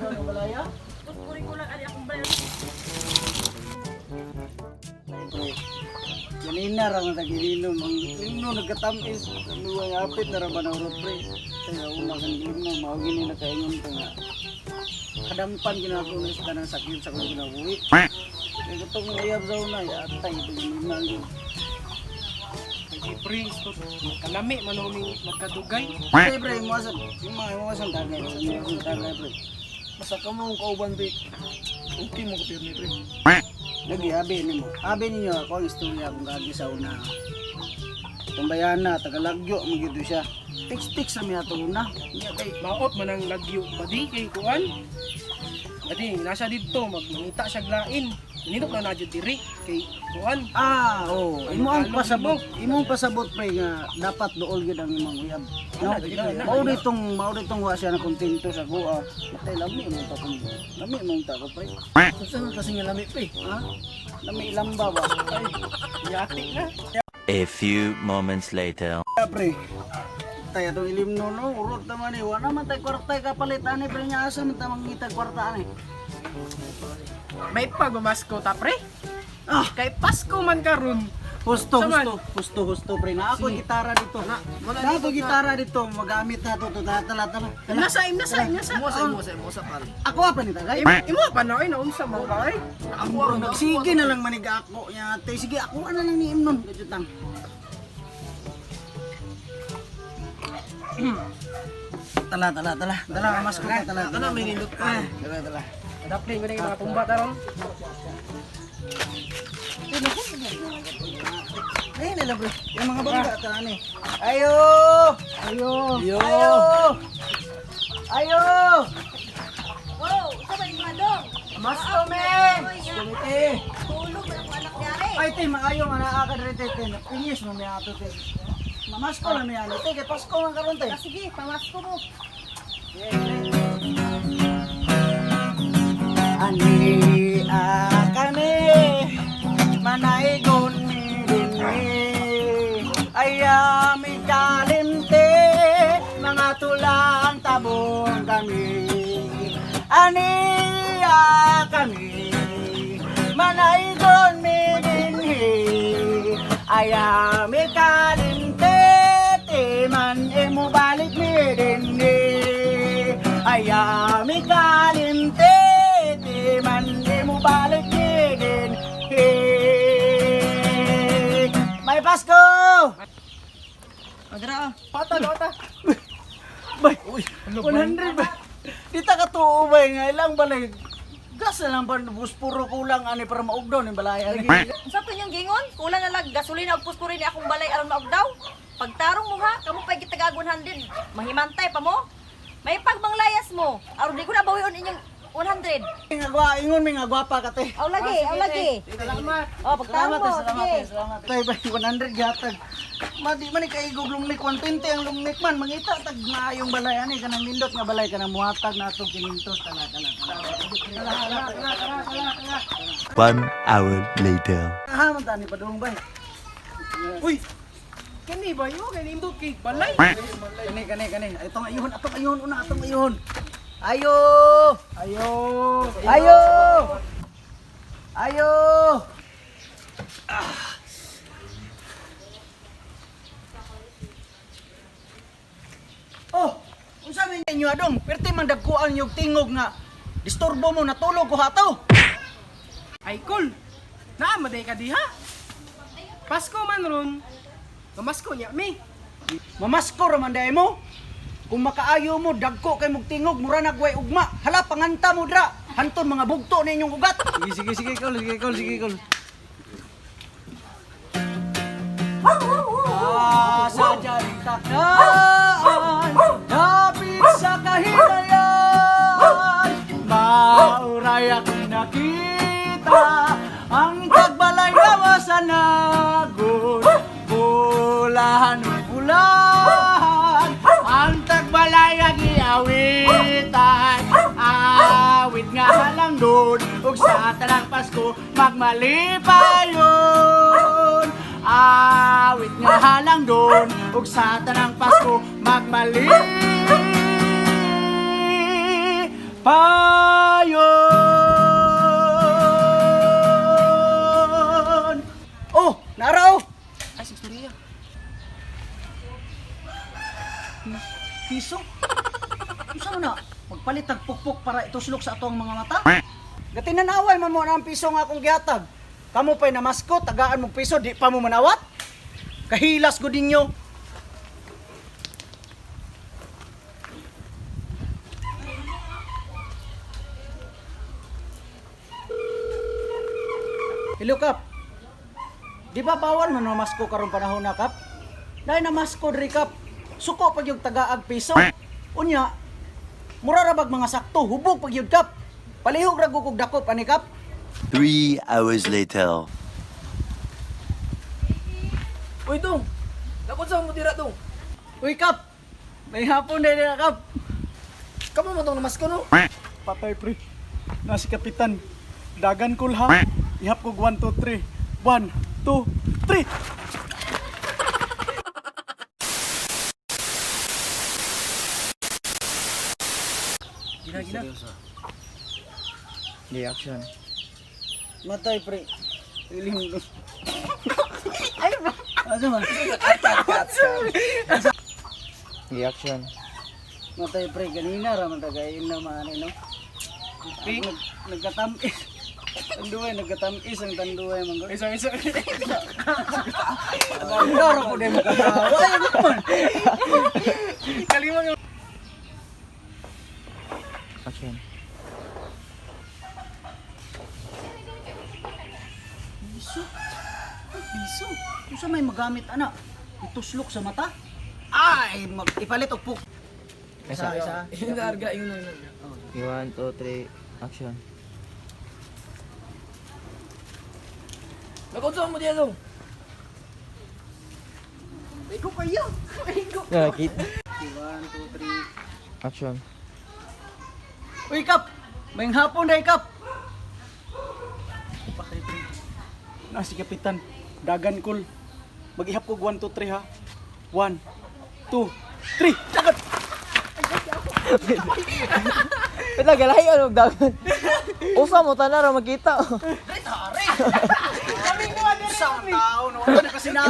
daw ng balaya. Puri ko lang ani akong balay. Pre, ganina ra man tagilinom ang limno nagkatamis. Ano ang apit na ra ba na urot, pre. Kaya una kan limno mao gini nakaingon ko nga. Kadampan ginako na sa kanang sakit sa kong ginabuhi. Kaya katong uyab sa una, atay ito ginina yun. Sige pre, kalami man huming magkadugay. Pre, pre, mo sa imo sa tagay, sa imo tagay, pre. Basta ka mo ang kauban pre. Okay mo ka pirmi pre. Lagi abi nimo. Abi ninyo ako ang istorya kung gagi sa una. Tumbayana, tagalagyo magyud siya. Tiks-tiks ra mi ato una. Niya kay Maot man ang lagyo badi kay kuan. Badi nasa didto magmangita siya lain. Nindot na na jud diri kay kuan. Ah, oh, imo ang pasabot, imo ang pasabot pre nga dapat duol gyud ang imong uyab. No? Mao ditong wa siya na kontento sa kuha. Matay lami mo ta kung lami mo ta ko pre. Unsa man kasi nga lami pre? Ha? Lami lamba ba? Ay, yati na. A few moments later. Ya, pre. Tay atong ilim no no, urot naman ni wala man tay kwarta kapalit ani pre nya asa man ta mangita kwarta ani. May pagmamasko ta pre. Ah, Kay Pasko man karon. Husto, Saman. husto, husto, husto, pre. Na ako gitara dito. Na ako gitara dito. Magamit na to. Tala, tala, tala. Nasa im nasa im nasa. Mo sa imo sa imo sa pare. Ako apa ni tagay? Imo pa na oy naunsa man ka ay. Ako ang nagsige na lang manig ako. Ya, te, sige, ako na lang ni Imnon. Kajutang. Tala, tala, tala. Tala, mas ko tala. Kana may nindot pa. Tala, tala. Adaplin ko na yung mga tumba taron. Ayun na lang, bro. Yung mga bangga, tala ni. Ayo! Ayo. Ayo! Ayo! Oh, usa ba yung mga dong? Masko me. Kumite! Tulog man akong anak niya. Ay, te, maayo nga naa ka diri, te, te. Finish mo may ato, te. Mamasko na may ano, te. Kay Pasko man karon, te. Ah, sige, pamasko mo. Ani akane manaigon mi dinhi ayami kalimte mga tulang tabon kami ani akane manaigon mi dinhi ayami kalimte te man imo balik mi dinhi ayami kalimte te man imo balik mi dinhi. May Pasko! Madra. Pata pata. Bay, 100 ba? Di ta katuo bay nga ilang balay. Gas na lang pa puro kulang ani para maugdaw ni balay ani. Unsa to inyong gingon? Kulang na lang gasolina ug puspuri ni akong balay aron maugdaw. Pagtarong mo ha, kamo pay gitagag 100. Mahimantay pa mo. May pagmanglayas mo. Aron di ko na bawion inyong 100. Nga gwa, ingon mi nga gwapa ka te. Aw lagi, aw lagi. Salamat. Oh, pagtarong Salamat mo, eh, salamat sige. eh, salamat. Tay bay 100 gihatag. Madi man ni kaigog lungnik 120 ang lungnik man mangita tag maayong balay ani kanang nindot nga balay kanang muhatag na atong 500 tala tala. Tala tala tala tala. One hour later. Ha man tani padung bay. Uy. Kani ba yo kay nindot kay balay. Kani kani kani. Itong ayuhon, atong ayuhon una, atong ayuhon. Ayo! Ayo. Ayo! Ayo! Ah. Oh, unsa man inyo adong? Perti man dagkuan yung tingog nga disturbo mo natulog ko hato. Ay kol. Naa maday ka diha. Pasko man ron. Mamasko niya mi. Mamasko ra man day mo. Kung makaayo mo dagko kay mog tingog mura nagway ugma. Hala panganta mo dra. Hanton mga bugto ninyong ugat. Sige sige sige kol, sige kol, sige kol. Ah, sa takaan, dapit sa kahirayan, mauray akong nakita, ang tagbalay gawa sa nagon, pulahan o pulahan, ang tagbalay ang iawitan, awit nga halang doon, ug sa tanang Pasko magmalipayon. Awit nga halang doon, ug sa tanang Pasko magmalipayon. Piso? Unsa man na? Magpalit tag pukpok para ituslok sa atong mga mata? Gatinanaway man mo na ang piso nga akong gihatag. Kamo pa'y namasko, tagaan mong piso, di pa mo manawat? Kahilas ko ninyo. Hello, Kap. Di ba bawal man namasko karon panahon na, Kap? Dahil namasko diri, Kap. Suko pag yung tagaag piso. Unya, mura ra bag mga sakto, hubog pag yun, Kap. Palihog ra gud kog dakop ani, Kap. 3 hours later. Uy, dong! Lakot sa mo dira, dong! Uy, Kap. May hapon na nila, Kap. Kamo mo tong namasko, no? Patay, pre. Na si Kapitan. Dagan kul ha. Ihap kog 1, 2, 3. 1, 2, 3. Gina, gina. Reaction. Matay, pre. Ilim ko. Ay, ba? Asa man? Reaction. Matay, pre. Ganina ra man tagayin na maani, no? Okay. Nagkatamis. Tanduay, nagkatamis ang tanduay, man. Ay, sorry, sorry. Ang ko din makatawa. Ay, ano man? Kalimang Action. Piso? Ay, piso? Unsa may magamit, ana? Ituslok sa mata? Ay, mag ipalit og puk. Isa, isa. Yung narga, yung narga. 1, 2, 3, action. Lakot sa mo dira, dong! Igo kayo. Igo. Nakit. 1, 2, 3. Action. Uy, Kap! May hapon na, Kap! Patay, pre. Na si Kapitan. Dagan kul. Mag-ihap kog 1, 2, 3, ha? 1, 2, 3! Dagan! Wait lang, galahi ano, dagan. Usa mo, tanan ra magkita. Sa tao, no? Ano kasi na